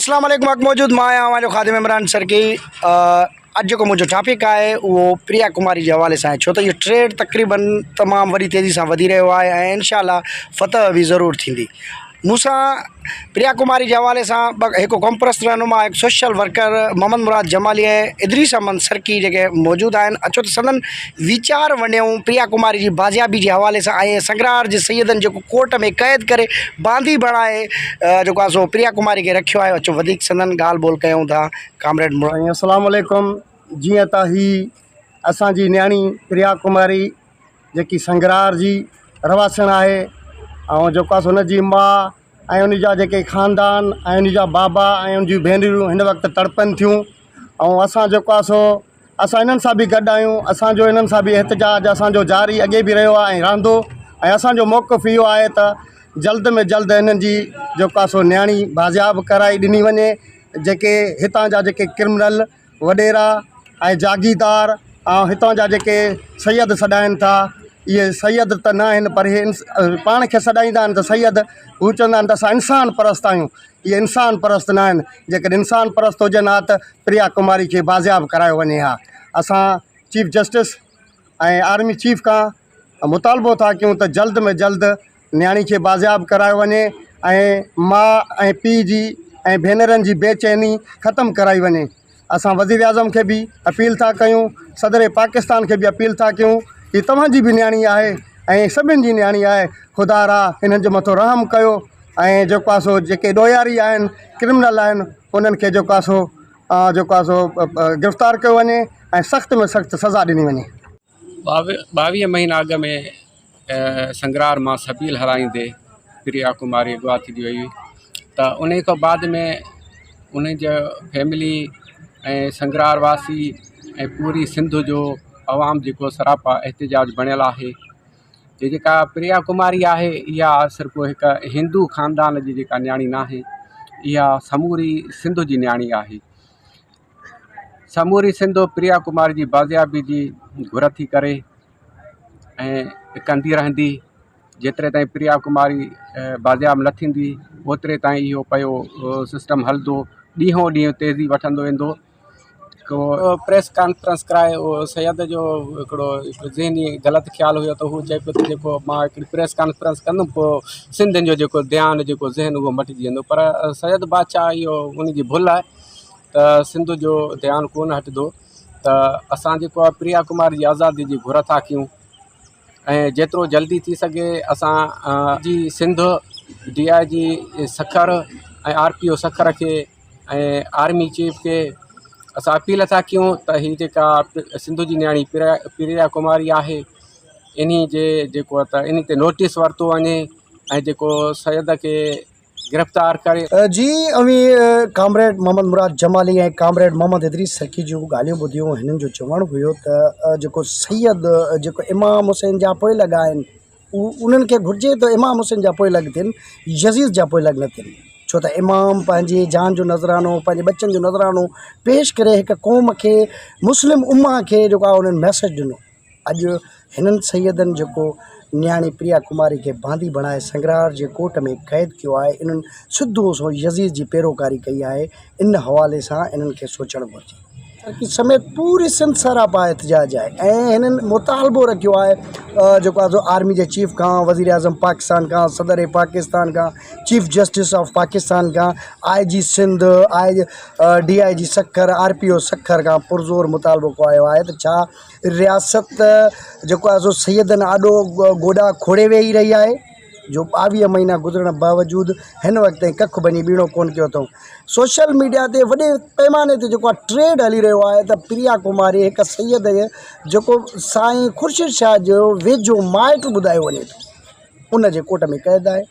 اسلام عليڪم حق موجود مان آهيان اوهان جو خادم عمران سرڪي اڄ جيڪو منهنجو ٽاپڪ آهي اهو پريا ڪماري جي حوالي سان آهي ڇو ته اهو ٽريڊ تقريبن تمام وڏي تيزي سان وڌي رهيو آهي ۽ انشاء الله فتح به ضرور ٿيندي مون سان پريا ڪماري جي حوالي سان ٻه هڪ قومپرست رهنما هڪ سوشل ورڪر محمد مراد جمالي ۽ ادريس احمد سرڪي جيڪي موجود آهن اچو ته سندن ويچار ونڊيون پريا ڪماري جي بازيابي جي حوالي سان ۽ سنگرار جي سيدن جيڪو ڪورٽ ۾ قيد ڪري باندي بڻائي جيڪو آهي سو پريا ڪماري کي رکيو آهي اچو وڌيڪ سندن ڳالهه ٻولهه ڪيون ٿا ڪامريڊ مراد. سائين اسلام عليڪم جيئن ته هي اسان جي نياڻي پريا ڪماري جيڪي سنگرار جي رهواسڻ آهي ۽ جيڪو آهي سو ان جي ماء ۽ ان جا جيڪي خاندان ۽ ان جا بابا ۽ ان جون ڀينريون هن وقت تڙپن ٿيون ۽ اسان جيڪو آهي سو اسان انهن سان به گڏ آهيون اسانجو انهن سان به احتجاج اسانجو جاري اڳي به رهيو آهي ۽ رهندو ۽ اسانجو موقف اهو آهي ته جلد ۾ جلد انهن جي جيڪو آهي سو نياڻي بازياب ڪرائي ڏني وڃي جيڪي هتان جا جيڪي ڪرمنل وڏيرا ۽ جاگيردار ۽ هتان جا جيڪي سيد سڏائين ٿا اهي سيد ته نه آهن پر اهي پاڻ کي سڏائيندا آهن ته سيد هو چوندا آهن ته اسان انسان پرست آهيون اهي انسان پرست نه آهن جيڪڏهن انسان پرست هجن ها ته پريا ڪماري کي بازياب ڪرايو وڃي ها اسان چيف جسٽس ۽ آرمي چيف کان مطالبو ٿا ڪيون ته جلد ۾ جلد نياڻي کي بازياب ڪرايو وڃي ۽ ماء ۽ پيء جي ۽ ڀينرن جي بي چيني ختم ڪرائي وڃي اسان وزيراعظم کي به اپيل ٿا ڪيون صدر پاڪستان کي به اپيل ٿا ڪيون هي توهان جي به نياڻي آهي ۽ سڀني جي نياڻي آهي خدا را انهن جي مٿو رحم ڪيو ۽ جيڪو آهي سو جيڪي ڏوهاري آهن ڪرمنل آهن انهن کي جيڪو آهي سو جيڪو آهي سو گرفتار ڪيو وڃي ۽ سخت ۾ سخت سزا ڏني وڃي. 22 مهينا اڳ ۾ سنگرار مان سبيل هلائيندي پريا ڪماري اغوا ٿي وئي هئي ته ان کان بعد ۾ ان جو فيملي ۽ سنگرار واسي ۽ پوري سنڌ جو عوام جيڪو سراپا احتجاج بڻيل آهي هي جيڪا پريا ڪماري آهي اها صرف هڪ هندو خاندان جي جيڪا نياڻي ناهي اها سموري سنڌ جي نياڻي آهي سموري سنڌ پريا ڪماري جي بازيابي جي گهر ٿي ڪري ۽ ڪندي رهندي جيتري تائين پريا ڪماري بازياب نه ٿيندي اوتري تائين اهو پيو سسٽم هلندو ڏينهون ڏينهن تيزي وٺندو ويندو پوءِ پريس ڪانفرنس ڪرائي اهو سيد جو هڪڙو ذهني غلط خيال هيو ته هو چئي پيو ته جيڪو مان هڪڙي پريس ڪانفرنس ڪندم پوءِ سنڌين جو جيڪو ڌيان جيڪو ذهن اهو مٽجي ويندو پر سيد بادشاهه اهو ان جي ڀل آهي ته سنڌ جو ڌيان ڪونه هٽندو ته اسان جيڪو آهي پريا ڪماري جي آزادي جي گهر ٿا ڪيون ۽ جيترو جلدي ٿي سگهي اسان جي Sindh D I G Sukkur ۽ R P O Sukkur کي ۽ آرمي چيف کي اسان اپيل ٿا ڪيون ته هي جيڪا سنڌ جي نياڻي پريا پريا ڪماري آهي انهي جي جيڪو آهي ته انهي تي نوٽيس ورتو وڃي ۽ جيڪو سيد کي گرفتار ڪري. جي اوهين ڪامريڊ محمد مراد جمالي ۽ ڪامريڊ محمد ادريس سرڪي جون ڳالهيون ٻڌيون هنن جو چوڻ هيو ته جيڪو سيد جيڪو امام حسين جا پوئلڳ آهن انهن کي گهرجي ته امام حسين جا پوئلڳ ٿين يزيد جا پوئلڳ نه ٿين ڇو ته امام پنهنجي جان جو نذرانو پنهنجي ٻچن جو نذرانو پيش ڪري هڪ قوم کي مسلم امه کي جيڪو آهي انهن ميسيج ڏنو اڄ هنن سيدن جيڪو نياڻي پريا ڪماري کي باندي بڻائي سنگرار جي ڪوٽ ۾ قيد ڪيو آهي انهن سڌو سنئون يزيد جي پيروڪاري ڪئي آهي ان حوالي سان انهن کي سوچڻ گهرجي. ترڪي سميت پوري سنڌ سراپا احتجاج آهي ۽ هنن مطالبو رکيو آهي جيڪو آهي سو آرمي جي چيف کان وزيراعظم پاڪستان کان صدر پاڪستان کان چيف جسٽس آف پاڪستان کان I G Sindh I D I G Sukkur R P O Sukkur کان پرزور مطالبو ڪيو آهي ته ڇا رياست جيڪو آهي سو سيدن آڏو گوڏا کوڙي ويهي رهي آهي جو 22 مهينا گذرڻ باوجود هن وقت تائين ڪک ڀڃي ٻيڻو ڪونه ڪيو اٿئون سوشل ميڊيا تي وڏي پيماني تي جيڪو آهي ٽرينڊ هلي رهيو آهي ته پريا ڪماري هڪ سيد جيڪو سائين خورشيد شاهه جو ويجهو مائٽ ٻڌايو وڃي ٿو ان جي ڪوٽ ۾ قيد آهي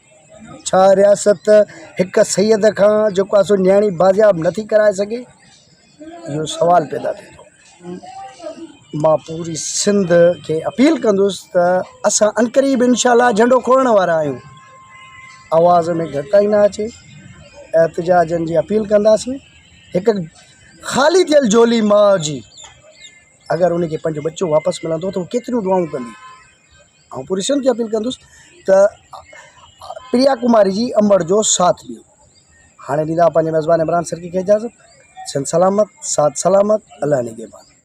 ڇا رياست هڪ سيد کان جيڪو آهي سو نياڻي بازياب نٿي ڪرائي سگهي اهو سوال پيدا ٿئي ٿو. مان پوري سنڌ کي اپيل ڪندس ته اسان عنقريب انشاء الله جهنڊو کوڙڻ وارا آهيون آواز ۾ گهٽتائي نه اچي احتجاجن جي اپيل ڪنداسين هڪ خالي ٿيل جهولي ماء جي اگر ان کي پنهنجو ٻچو واپس ملندو ته هو ڪيتريون دعائون ڪندي آئون پوري سنڌ کي اپيل ڪندس ته پريا ڪماري جي امڙ جو ساٿ ڏيو. هاڻي ڏيندا پنهنجي ميزبان عمران سرڪي کي اجازت. سنڌ سلامت، ساٿ سلامت، الله نگهبان.